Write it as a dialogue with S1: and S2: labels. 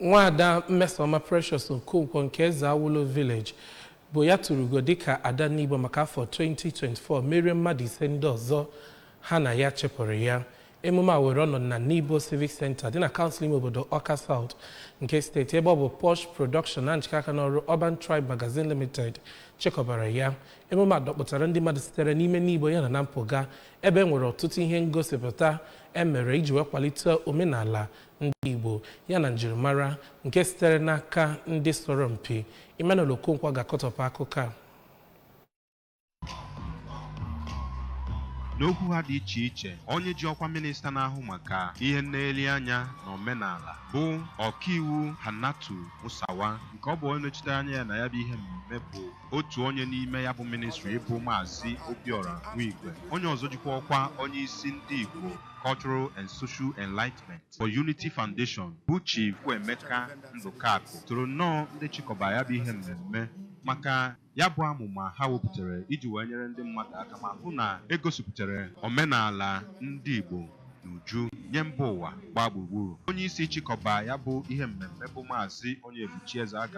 S1: Nwaada Mmesoma Precious Okonkwo nke Eze Awulo Village bụ ya tụrụ ugo dịka Ada Nigbo maka afọ 2024, merie mmadụ 5 ndị ọzọ ha na ya chịpụrụ ya. Emume a were ọnọdụ na Nibo Civic Center dị na kansụl ime obodo Ọka South nke steeti, ebe ọ bụ Posh Production na njikọ aka n'ọrụ Urban Tribe Magazine Limited chịkọbara ya. Emume a dọkpụtara ndị mmadụ sitere n'ime Nibo ya na mpụga, ebe e nwere ọtụtụ ihe ngosipụta e mere iji wee kwalite omenala ndị Igbo ya na njirimara nke sitere n'aka ndị sọrọ mpi. Emmanuel Okonkwo ga-akọtọpụ akụkọ a.
S2: N'okwu ha dị iche iche, onye ji ọkwa minista na-ahụ maka ihe nneeli anya na omenala bụ Ọkaiwu Hannatu Musawa, nke ọ bụ onye nọchitere anya ya na ya bụ ihe mmemme, bụ otu onye n'ime ya bụ ministri bụ Maazị Obiora Nwigwe, onye ọzọ jikwa ọkwa onye isi ndị Igbo Cultural and Social Enlightenment for Unity Foundation bụ Chief Emeka Ndụkakụ, toro nnọọ ndị chịkọba ya bụ ihe mmemme maka ya bụ amụma ha wepụtara iji wee nyere ndị mmadụ aka ma hụ na egosipụtara omenala ndị Igbo n'uju nye mba ụwa gbaa gburugburu. Onye isi chịkọba ya bụ ihe mmemme bụ Maazị Onyebuchi Eze aga